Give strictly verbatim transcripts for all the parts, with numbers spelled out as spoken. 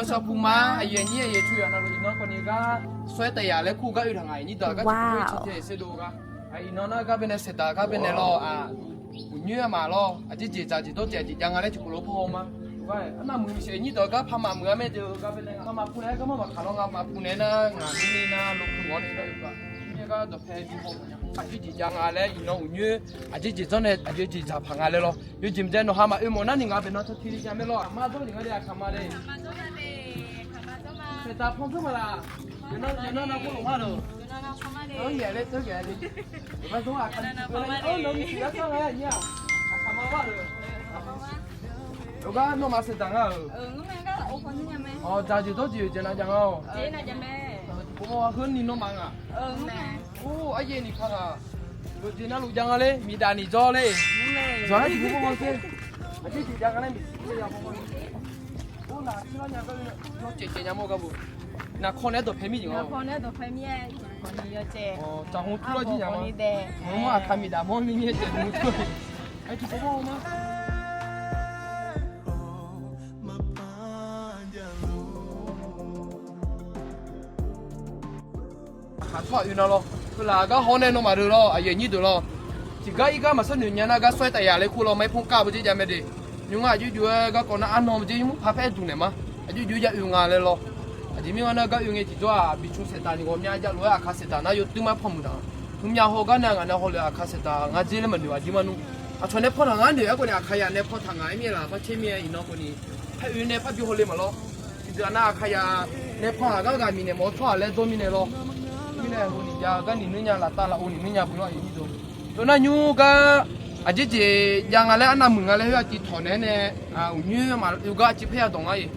Sawr puma, aqyuif aqnyir aqyuif cu yaq navluf iqnan kawvni gar sawr-aer taef yaq laer kur gar oe taq nga, aqnyir deuq-aq gar cawq-eu-aer cawq tae-aer serdov gar. Iqnan nar gar baenae saeqdaq gar baenae lawr-aq, uqnyoer-aq ma lawr, aqjeq jeq dzaq jeq dawr jeq aqjeq jav nga laer tiqkawv lof-aer pawr haw ma. Iqnan nar muiq-eu sheuq aqnyir deuq-aq gar par maqmuiq-a mae deuq-eu gar baenae, par maqpur nae-aer gar mar maqkaq lawr nga, maqpur nae nar ngaq mirnae nar lov keuv ghawr nae nar oe paq. Mirnae gar dawqpae bi haw nya. Aqjeq jeq jav nga laer iqnan uqnyoer aqjeq jeq dzanr nae aqjeq jeq dzaq paq nga laer lawr. Yawjeq maqjav nawq ha maqoe mawf nar ni ngaq baenae tawr tili jav mae lawr. Aqma dawr ni nga le, aqkaq ma le. Saeqdaq pan dzeur ma laf. Yawqnan nar nar khoerlof ma lor. Anr yaeq laer teu yaeq le. Aqma dawr aqkaq ma le. Nawq maqsiq yar sanr-a aqnyir-aq. Aqkaq ma lor. Yawqgar nawmaf saeqdaq nga-euq. Awq, dzaq jeq dawr jeq-eu jeq nav jav nga-awq. Tiqpov-a heuni nawmaf nga. Or, aryaer ni par ghaq. Yawqjeq navluf jav nga le, miqdaq ni jawr le. Yawqha tiqpov-a ghae. Aqjeq jeq jav nga laer miqsiq ya haw ma. Or, laf tirlar nya gar, yawcaev caev nya mawr gar bo. Naqkaw naeq-aer dawqpae mir jeq nga. Awq, tsaqhmq turlar jir nya ma. Mawr aqkaq miqdaq mawr ni myaer caev mr tur. Aqkaq tsawrhaq oe nav lawr. Heu laf gar haw nae nawmaf deuq lawr, aqyuif aqnyir deuq lawr. Tiqgar irgar maqsar noeq nya nar gar sawr-aer taef yaq laer kur lawr, maqaer pov kar beu jer jav mae de. Nymr-aq aqjox jox-aer garkawv nar arnan beu jer nymr par paer duq naeq ma. Aqjox jox-aer ya oe nga laer lawr. Aqjeq mirnae nar gar oe ngae tiqjawr-aq, biqcmq saeqdaq ni ghawqmya javluf-aer aqkaq saeqdaq nar yawtuir mar panmuiq daq. Heumya haw gar nae ngaq nae hawlef aqkaq saeqdaq nga jer laer maqnoeq aqjeq ma nmr. Aqcawq nae pan taq nga noeq-aer khawf ni aqkaqyaq nae pan taq nga-aer mir-aer laf par caer mir-aer iqnan khawf ni. Haer oe nae par bi hawle maqlawr. Tiqdeuq-aq nar aqkaqyaq nae pan-aq gar ghaq miqnaeq mawf-eu tsawrhaq laer dawr mirnae lawr. Mirnae heughni jav gar ni nuir nya laftav laf-eu ni nuir nya bu lawr aqyuif aqnyir deuq. Yawqnar nymr gar aqjeq jeq jav nga laer arnav muiq nga laer khoer aqciv tawq naeq-aer nae uqnyoer maqoe gar aqciv paer ya dawq nga-iq.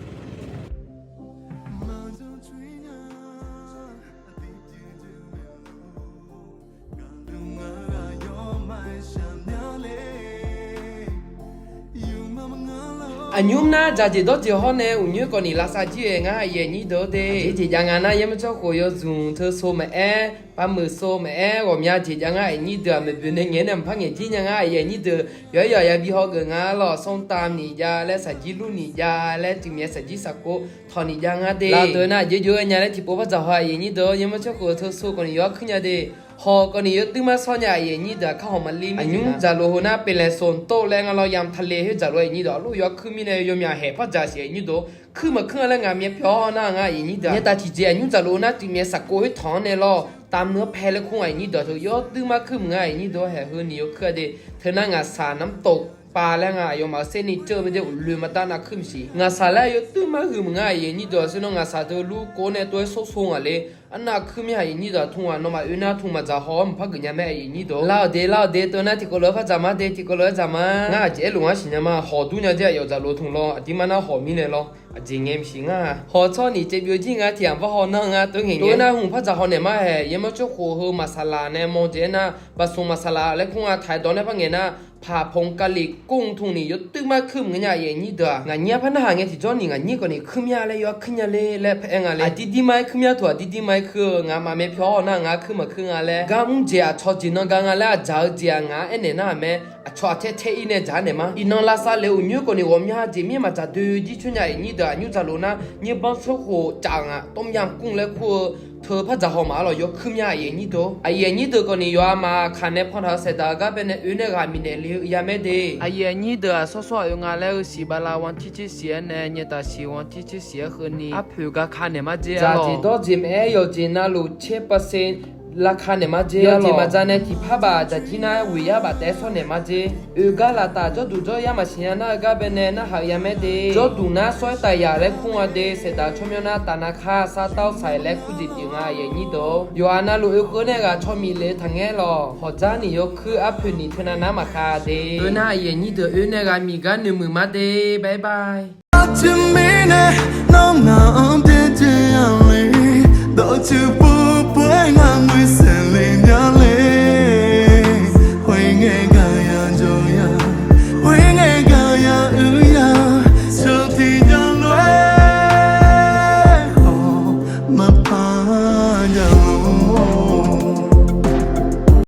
Aqnymr nar dzaq jeq dawr jeq hawr nae uqnyoer kawv ni lavsav jir-aer ngar aqyuif aqnyir deuq de. Aqjeq jeq jav nga nar yaermawr tsawrkhof yawzmq teu so maqaer, par meuq so maqaer, ghawqmya jeq jav ngar aqyuif aqnyir deuq-aq maeqboeq nae ngaeq-aer nae maqpar ngaeq jir nya ngar aqyuif aqnyir deuq. Yawqha yawqha ya bi haw geuf nga lawr, ส้มตำ ni jav laer saqjir lur ni jav laer tuiqmyaer saqjir saqkov tawq ni jav ngar de. Laf deuq nar aqjox jox-aer nya laer tiqpov par dzaq haw aqyuif aqnyir deuq yaermawr tsawrkhof teu so kawv ni yawqha kuir nya de. Hawq kawv ni yawtuir mar sawr nya aqyuif aqnyir deuq-aq kar hawq maqlir mir. Aqnymr dzaqlof heu nar เป็นแหล่งส่วนตัว laer nga lawr, ยำทะเล khoer dzaqlof aqyuif aqnyir deuq-aq lof yawqha kuir mirnae yawmyaq haeq par dzaq siq aqyuif aqnyir deuq. Kuir maqkuir nga laer ngaq myav pyawq-awr nar nga aqyuif aqnyir deuq. Nyaetaf tiqjeq aqnymr dzaqlof nar tuiqmyaer saqkov khoer tawq-anr nae lawr, ตำเนื้อแพะ laer kur aqyuif aqnyir deuq-aq teu yawtuir mar kuir meuq nga aqyuif aqnyir deuq haeq heuni yawkeuv-a de. Teu nar ngaqsaq น้ำตกปลา laer nga aqyawfmaf-euq serni ceuv bae de uqloe maqdav nav kuir maqsiq. Ngaqsaq laer yawtuir mar huiq meuq nga aqyuif aqnyir deuq-aq. Sher nawr ngaqsaq deuq lur kov nae tov-aer sor so ngaq le. Arnav kuir mir aqyuif aqnyir deuq-aq tmr-aq nawmaf oe nar tmr maqdzaq haw-awr maqpar geuf nya mae aqyuif aqnyir deuq. Lar-awq de lar-awq de teu nar tiqkawv lof-aer par dzaq ma de tiqkawv lof-aer dzaq ma. Ngar aqjeq aerlof ngar siqnya ma hawq dur nya jer aqyawf dzaqlof tmr lawr aqdirmar nar hawq mirnae lawr. Aqjeq ngae maqsiq ngar hawq tsawrni caevbyov jir nga tiq ghaq par haw nar nga tov ngaeq ngae. Tov nar hmq par dzaq haw naeq ma haeq yaermawr tsawrkhof heu maqsaqlaq nae mawr jeq-aer nar, baqsmq maqsaqlaq laer kur nga taq-aer dawq nae par ngaeq nar, ผัดผงกะหรี่ kov tmr ni yawtuir mar kuir meuq nya aqyuif aqnyir deuq-aq. Ngaq nyir-a par narhaq ngae tiqjawr ni ngaq nyir kawv ni kuir mya laer yawkeuv nya le laer paer-aer nga le. Aqdirdir mar-aer kuir mya taq aqdirdir mar-aer kuir-eu ngaq maqmae pyawq-awr nar ngaq-a kuir maqkuir nga laer. Gar mr jeq aqcawq jeq nan ga nga laer aqdzaq-eu jeq-aq ngaq-a aernaeq nar-aq mae. Aqcawq aqtaer taer-ir nae dzaq-aer naeq ma. Iqnan lavsav le-eu uqnyoer kawv ni ghawqmya jeq mir maqdzaq doe jir coer nya aqyuif aqnyir deuq aqnymr dzaqlof nar nyir banr tsawrkhof caf ngaq ต้มยำกุ้ง laer kur-eu teu par dzaq haw ma-ar lawq yawkeuv mya aqyuif aqnyir deuq. Aqyuif aqnyir deuq kawv ni yawqha maqkaq nae pan taq-eu saeqdaq-eu gar bae nae oe nae ghaq miqnaeq le-eu ya mae de. Aqyuif aqnyir deuq-aq sawr sawr-aq oe nga laer-eu siq bala วันที่ tser siq-aer nae nyaetaf siq วันที่ tser siq-aer heuni arpoeq gar ka naeq ma jer-ar lawq. Dzaq jeq dawr jeq maqaer yawqjeq navluf tser เปอร์เซ็นต์ lavka naeq ma jer-ar lawq. Yawqjeq maqdzaq nae tiqpar baf dzaq jir nar ghoeq yar baf taef-aer sawr naeq ma jer. Oe gar laftaf jawrduq jawryar maqsiq nya nar-eu gar bae nae narhaq-eu ya mae de. Jawrduq nar sawr-aer taf yaq laer kur nga de saeqdaq tsawrmyanr nar taf nav kar sar tawr saq-iq laer kur jeq pyeuf nga aqyuif aqnyir deuq-awr. Yawqha navluf oekeuv nae ghaq caw miq le-eu taqngaer lawq hawq dzar ni yawkuir arpoeq ni teunav nar maqkhav de. Oe nar aqyuif aqnyir deuq oe nae ghaq miq gar noeqmuiq ma de. Bye bye. Aqjeq mirnae nawr ngaq-anr byaerdzae-a le. Dawqtsuif pov pov-aer ngaq ngoeqsaeq